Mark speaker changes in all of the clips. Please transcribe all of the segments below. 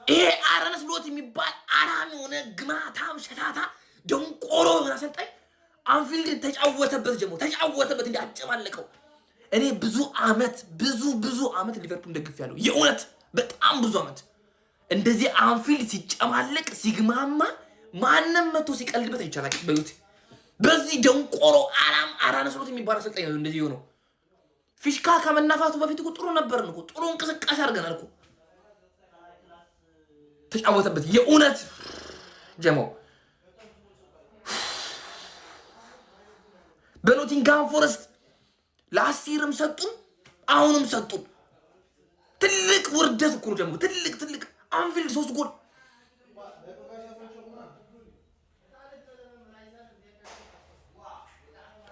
Speaker 1: ይሄ አርነ ስሎት የሚባል አራም የሆነ ግማታም ሸታታ ደንቆሮ የሆነ አሰልጣኝ አንፊልድን ተጫወተበት፣ ጀሞ ተጫወተበት፣ እንዲ አጨማለቀው። እኔ ብዙ አመት፣ ብዙ ብዙ አመት ሊቨርፑል ደግፌያለሁ። የእውነት በጣም ብዙ አመት እንደዚህ አንፊልድ ሲጨማለቅ ሲግማማ ማንም መቶ ሲቀልድበት አይቻላል። በዩት በዚህ ደንቆሮ አራም አርነ ስሎት የሚባል አሰልጣኝ ነው እንደዚህ የሆነው። ፊሽካ ከመናፋቱ በፊት እኮ ጥሩ ነበርን እኮ፣ ጥሩ እንቅስቃሴ አድርገናል እኮ። ተጫወተበት የእውነት ጀሞ። በኖቲንግሃም ፎረስት last year ም ሰጡን፣ አሁንም ሰጡን። ትልቅ ውርደት እኮ ነው ጀሞ። ትልቅ ትልቅ አንፊልድ ሶስት ጎል።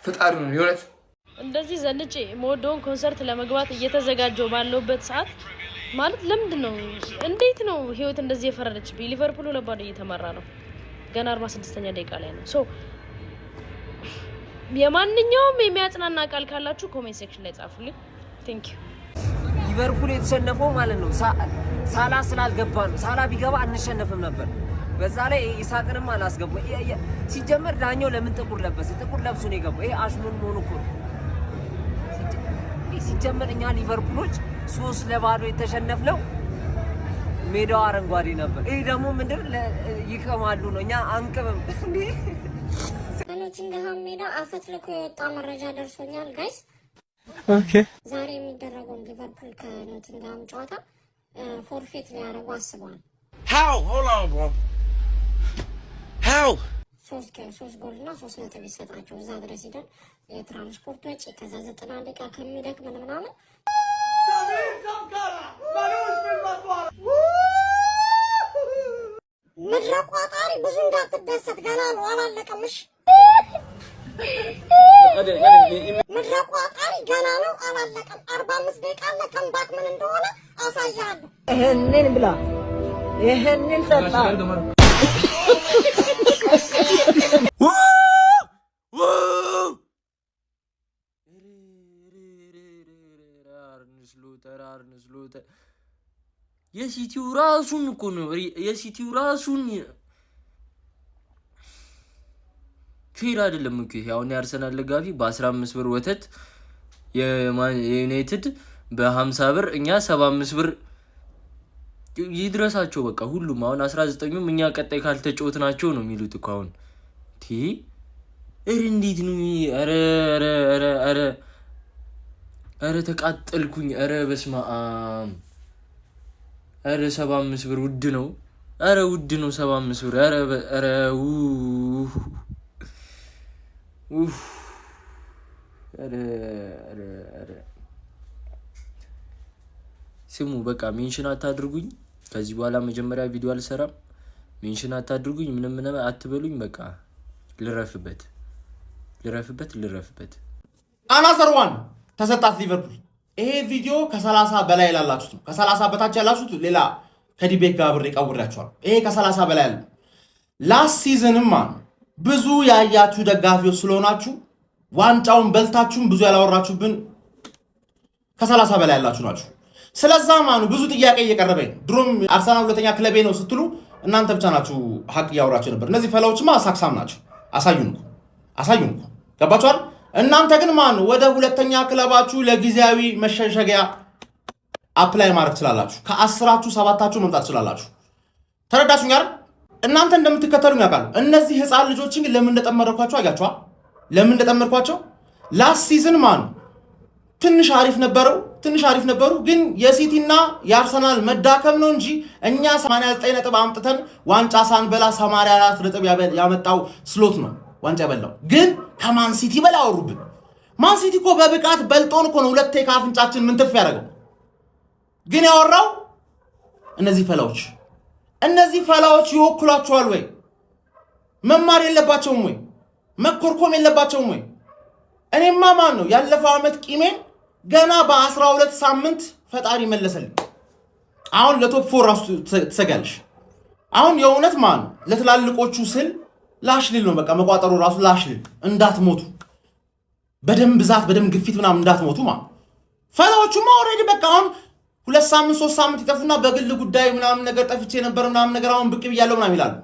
Speaker 1: ፈጣሪ ነው የእውነት።
Speaker 2: እንደዚህ ዘንጬ የምወደውን ኮንሰርት ለመግባት እየተዘጋጀው ባለውበት ሰዓት ማለት ለምንድን ነው፣ እንዴት ነው ህይወት እንደዚህ የፈረደችብኝ? ሊቨርፑል 2-0 እየተመራ ነው። ገና 46ኛ ደቂቃ ላይ ነው። So የማንኛውም የሚያጽናና ቃል ካላችሁ comment section ላይ ጻፉልኝ። Thank you።
Speaker 3: ሊቨርፑል የተሸነፈው ማለት ነው ሳላ ስላልገባ ነው። ሳላ ቢገባ አንሸነፍም ነበር። በዛ ላይ ኢሳቅንም አላስገቡ። ሲጀመር ዳኛው ለምን ጥቁር ለበሰ? ጥቁር ለብሶ ነው የገባው። ይሄ አሽሙን መሆኑ እኮ ነው። ሲጀመር እኛ ሊቨርፑሎች 3-0 የተሸነፍነው ሜዳው አረንጓዴ ነበር። ይሄ ደግሞ ምንድን ይቀማሉ ነው። እኛ አንቅምም።
Speaker 4: በኖቲንግሃም ሜዳ አፈትልኮ የወጣ መረጃ ደርሶኛል guys። ዛሬ የሚደረገውን ሊቨርፑል ከኖቲንግሃም ጨዋታ forfeit ሊያደርጉ አስበዋል።
Speaker 5: How? Hold on, bro. How?
Speaker 4: ሶስት ጎል እና 3 ነጥብ ይሰጣቸው። እዛ ድረስ ሂደን የትራንስፖርት ወጪ ከዛ 90 ደቂቃ ከሚደክመን ምናምን። ምድረ ቋጣሪ ብዙ እንዳትደሰት፣ ገና ነው፣ አላለቀም። እሺ ምድረ ቋጣሪ ገና ነው፣ አላለቀም። 45 ደቂቃ አለ። Comeback ምን እንደሆነ አሳያለሁ።
Speaker 3: ይሄንን ብላ፣ ይሄንን ጠጣ።
Speaker 1: የሲቲው ራሱን እኮ ነው፣ የሲቲው ራሱን fair አይደለም እኮ ይሄ። አሁን የአርሰናል ደጋፊ በ15 ብር ወተት፣ የዩናይትድ በ50 ብር፣ እኛ 75 ብር ይድረሳቸው። በቃ ሁሉም አሁን 19ኙም እኛ ቀጣይ ካልተጫወት ናቸው ነው የሚሉት እኮ አሁን። ቲ ኧረ እንዴት ነው? ኧረ ኧረ ኧረ ኧረ ኧረ ተቃጠልኩኝ። ኧረ በስመ አብ። ኧረ 75 ብር ውድ ነው። ኧረ ውድ ነው 75 ብር። ኧረ ኧረ ኧረ ኧረ ስሙ በቃ mention አታድርጉኝ። ከዚህ በኋላ መጀመሪያ ቪዲዮ አልሰራም። Mention አታድርጉኝ፣ ምንም ምንም አትበሉኝ። በቃ ልረፍበት፣ ልረፍበት፣ ልረፍበት።
Speaker 6: Another one ተሰጣት ሊቨርፑል። ይሄ ቪዲዮ ከ30 በላይ ላላችሁት ነው። ከ30 በታች ያላችሁት ሌላ ከዲቤት ጋር አብሬ ቀውሬያችኋለሁ። ይሄ ከ30 በላይ ያለ last season ማ ብዙ ያያችሁ ደጋፊዎች ስለሆናችሁ ዋንጫውን በልታችሁም ብዙ ያላወራችሁብን ከ30 በላይ ያላችሁ ናችሁ። ስለዛ ማኑ ብዙ ጥያቄ እየቀረበኝ ነው። ድሮም አርሰናል ሁለተኛ ክለቤ ነው ስትሉ እናንተ ብቻ ናችሁ ሀቅ እያወራችሁ ነበር። እነዚህ ፈላዎችማ ሳክሳም ናቸው። አሳዩን እኮ፣ አሳዩን እኮ፣ ገባችኋል? እናንተ ግን ማን ወደ ሁለተኛ ክለባችሁ ለጊዜያዊ መሸሸጊያ apply ማድረግ ትችላላችሁ። ከአስራችሁ ሰባታችሁ መምጣት ትችላላችሁ። ተረዳችሁኝ አይደል? እናንተ እንደምትከተሉኝ ያውቃሉ። እነዚህ ህፃን ልጆችን ግን ለምን እንደጠመረኳቸው አያችኋ? ለምን እንደጠመርኳቸው last season ማን ትንሽ አሪፍ ነበረው፣ ትንሽ አሪፍ ነበሩ። ግን የሲቲና የአርሰናል መዳከም ነው እንጂ እኛ 89 ነጥብ አምጥተን ዋንጫ ሳንበላ 84 ነጥብ ያመጣው ስሎት ነው ዋንጫ የበላው። ግን ከማን ሲቲ በላይ አወሩብን። ማን ሲቲ እኮ በብቃት በልጦን እኮ ነው ሁለቴ ከአፍንጫችን ምንትፍ ያደረገው። ግን ያወራው እነዚህ ፈላዎች፣ እነዚህ ፈላዎች ይወክሏቸዋል ወይ? መማር የለባቸውም ወይ? መኮርኮም የለባቸውም ወይ? እኔማ ማን ነው ያለፈው ዓመት ቂሜን ገና በ12 ሳምንት ፈጣሪ መለሰልኝ። አሁን ለ top four ራሱ ትሰጋለሽ። አሁን የእውነት ማን ነው ለትላልቆቹ ስል ላሽልል ነው በቃ መቋጠሩ ራሱ ላሽልል፣ እንዳትሞቱ በደም ብዛት በደም ግፊት ምናምን እንዳትሞቱ። ማ ፈላዎቹማ already በቃ አሁን 2 ሳምንት 3 ሳምንት ይጠፉና በግል ጉዳይ ምናምን ነገር ጠፍቼ ነበር ምናምን ነገር አሁን ብቅ ብያለሁ ምናምን ይላሉ።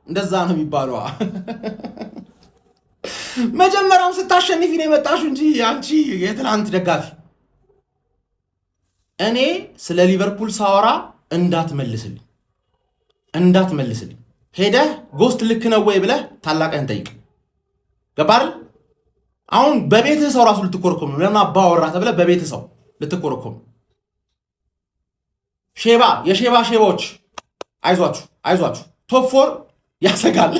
Speaker 6: እንደዛ ነው የሚባለው። መጀመሪያም ስታሸንፊ ነው የመጣሽው እንጂ አንቺ የትናንት ደጋፊ። እኔ ስለ ሊቨርፑል ሳወራ እንዳትመልስልኝ እንዳትመልስልኝ። ሄደህ ጎስት ልክ ነው ወይ ብለህ ታላቅህን ጠይቅ። ገባህ አይደል? አሁን በቤትህ ሰው ራሱ ልትኮረኮም ነው። ለምን አባወራ ተብለህ በቤትህ ሰው ልትኮረኮም። ሼባ የሼባ ሼባዎች አይዟችሁ አይዟችሁ፣ top four ያሰጋል።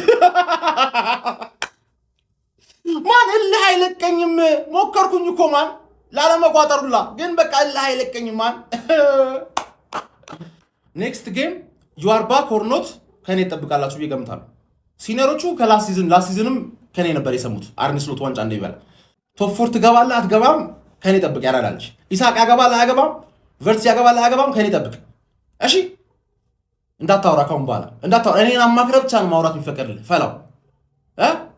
Speaker 6: ማን እልህ አይለቀኝም። ሞከርኩኝ እኮ ማን ላለመቋጠሩላ፣ ግን በቃ እልህ አይለቀኝም። ማን next game you are back or not ከኔ ትጠብቃላችሁ ብዬ እገምታለሁ። Senior ኦቹ ከ last season last season ም ከኔ ነበር የሰሙት አርኔ ስሎት ዋንጫ እንደሚበላ። Top four ትገባለህ አትገባም ከኔ ጠብቅ። ያራዳልች ኢሳቅ ያገባል አያገባም፣ ቨርትስ ያገባል አያገባም ከኔ ጠብቅ። እሺ እንዳታወራ፣ ካሁን በኋላ እንዳታወራ። እኔን አማክረህ ብቻ ነው ማውራት የሚፈቀድልህ። ፈላው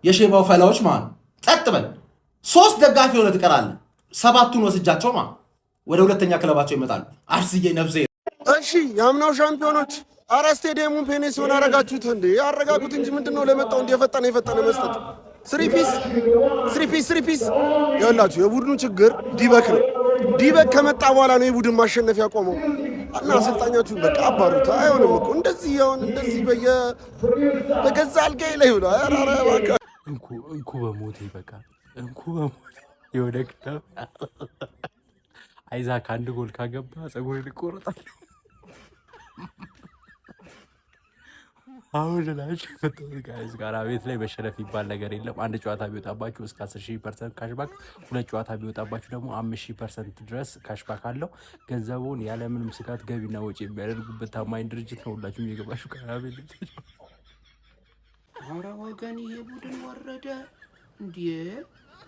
Speaker 6: የሼባው ፈላዎች ማለት ጸጥ በል። 3 ደጋፊ ሆነ ትቀራለህ። 7ቱን ወስጃቸው ማለት ወደ ሁለተኛ ክለባቸው ይመጣሉ። አርስዬ ነፍሴ።
Speaker 7: እሺ የአምናው ሻምፒዮኖች፣ አረ ስቴዲየሙን ፔኔሲዮን አረጋችሁት እንዴ? አረጋጉት እንጂ ምንድን ነው ለመጣው እንዲ የፈጠነ የፈጠነ መስጠት? Three piece, three piece, three piece። ይኸውላችሁ የቡድኑ ችግር ዲበክ ነው። ዲበክ ከመጣ በኋላ ነው የቡድን ማሸነፍ ያቆመው። እና አሰልጣኛችሁን በቃ አባሩት። አይሆንም እኮ እንደዚህ አሁን እንደዚህ በገዛ አልጋዬ ላይ ብሎ ኧረ ኧረ እባክህ።
Speaker 8: እንኩ እንኩ በሞቴ፣ በቃ እንኩ በሞቴ። የሆነ ክለብ አይዛክ አንድ ጎል ካገባ ፀጉሬን እቆረጣለሁ። አሁን ልላችሁ የመጣሁት guys ጋራ ቤት ላይ መሸነፍ የሚባል ነገር የለም። አንድ ጨዋታ ቢወጣባችሁ እስከ 10,000% cashback፣ ሁለት ጨዋታ ቢወጣባችሁ ደግሞ 5,000% ድረስ cashback አለው። ገንዘቡን ያለምንም ስጋት ገቢና ወጪ የሚያደርጉበት ታማኝ ድርጅት ነው። ሁላችሁም እየገባችሁ ጋራ ቤት።
Speaker 9: ኧረ ወገን ይሄ ቡድን ወረደ እንዴ!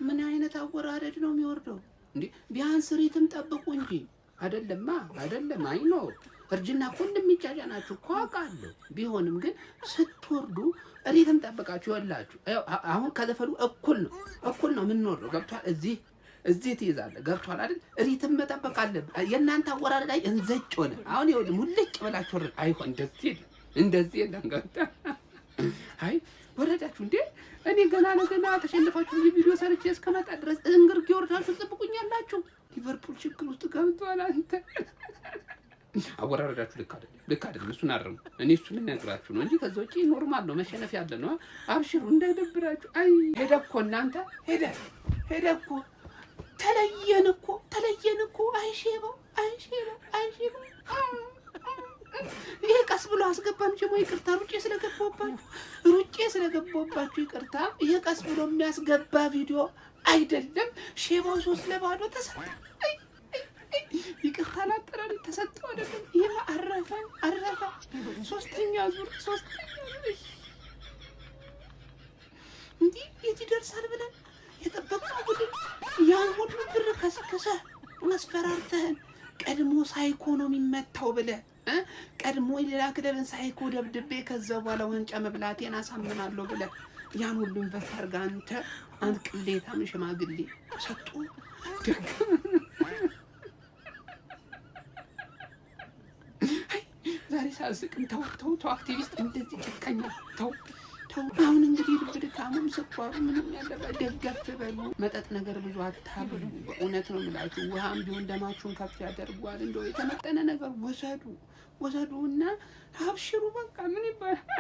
Speaker 9: ምን አይነት አወራረድ ነው የሚወርደው እንዴ? ቢያንስ rhythm ጠብቁ እንጂ። አይደለማ አይደለም። አይ ነው እርጅና እኮ እንደሚጫጫናችሁ እኮ አውቃለሁ። ቢሆንም ግን ስትወርዱ rhythm ጠብቃችሁ ይወላችሁ። አሁን ከዘፈኑ እኩል ነው እኩል ነው የምንወርደው። ገብቷል? እዚህ እዚህ ትይዛለህ። ገብቷል አይደል? Rhythm መጠበቅ አለብህ። የእናንተ አወራረድ ላይ እንዘጭ ሆነ። አሁን ይኸውልህ ሙልጭ ብላችሁ ወረድ። አይሆን እንደዚህ የለም እንደዚህ የለም። ገብቷል? አይ ወረዳችሁ እንዴ? እኔ ገና ለገና ተሸንፋችሁ ቪዲዮ ሰርቼ እስከመጣ ድረስ እንግርጌ ወርዳችሁ ትጠብቁኛላችሁ። ሊቨርፑል ችግር ውስጥ ገብቷል። አንተ አወራረዳችሁ ልክ አይደለም፣ ልክ አይደለም። እሱን አርሙ። እኔ እሱን ልነግራችሁ ነው እንጂ ከዛ ውጪ normal ነው፣ መሸነፍ ያለ ነው። አብሽሩ፣ እንዳይደብራችሁ። አይ ሄደ እኮ እናንተ፣ ሄደ ሄደ እኮ፣ ተለየን እኮ ተለየን እኮ። አይ ሼባው፣ አይ ሼባው፣ አይ ሼባው። ይሄ ቀስ ብሎ አስገባም ጀሞ ይቅርታ፣ ሩጬ ስለገባባችሁ ሩጬ ስለገባባችሁ ይቅርታ። ይሄ ቀስ ብሎ የሚያስገባ ቪዲዮ አይደለም። ሼባው 3-0 ተሰጠ። ይቅርታ ላጠራሪ ተሰጠው አይደለም። ይሄ አረፈ አረፈ። ሶስተኛ ዙር ሶስተኛ ዙር እንዲህ የት ይደርሳል ብለን የጠበቅነው ቡድን ያን ሁሉ ብር ከስክሰህ አስፈራርተህን ቀድሞ ሳይኮ ነው የሚመታው ብለህ ቀድሞ ሌላ ክለብን ሳይኮ ደብድቤ ከዛ በኋላ ዋንጫ መብላቴን አሳምናለሁ ብለህ ያን ሁሉ invest አድርገህ አንተ አንድ ቅሌታም ሽማግሌ ሰጡ። ዛሬ ሳስቅም ተው ተው ተው፣ አክቲቪስት እንደዚህ ጨካኛ ተው ተው። አሁን እንግዲህ ልብ ድካሙም ስኳሩ ምንም ያለበት ደገፍ በሉ። መጠጥ ነገር ብዙ አታብሉ። በእውነት ነው የምላችሁ። ውሃም ቢሆን ደማችሁን ከፍ ያደርጓል። እንደው የተመጠነ ነገር ወሰዱ ወሰዱ እና አብሽሩ። በቃ ምን ይባላል?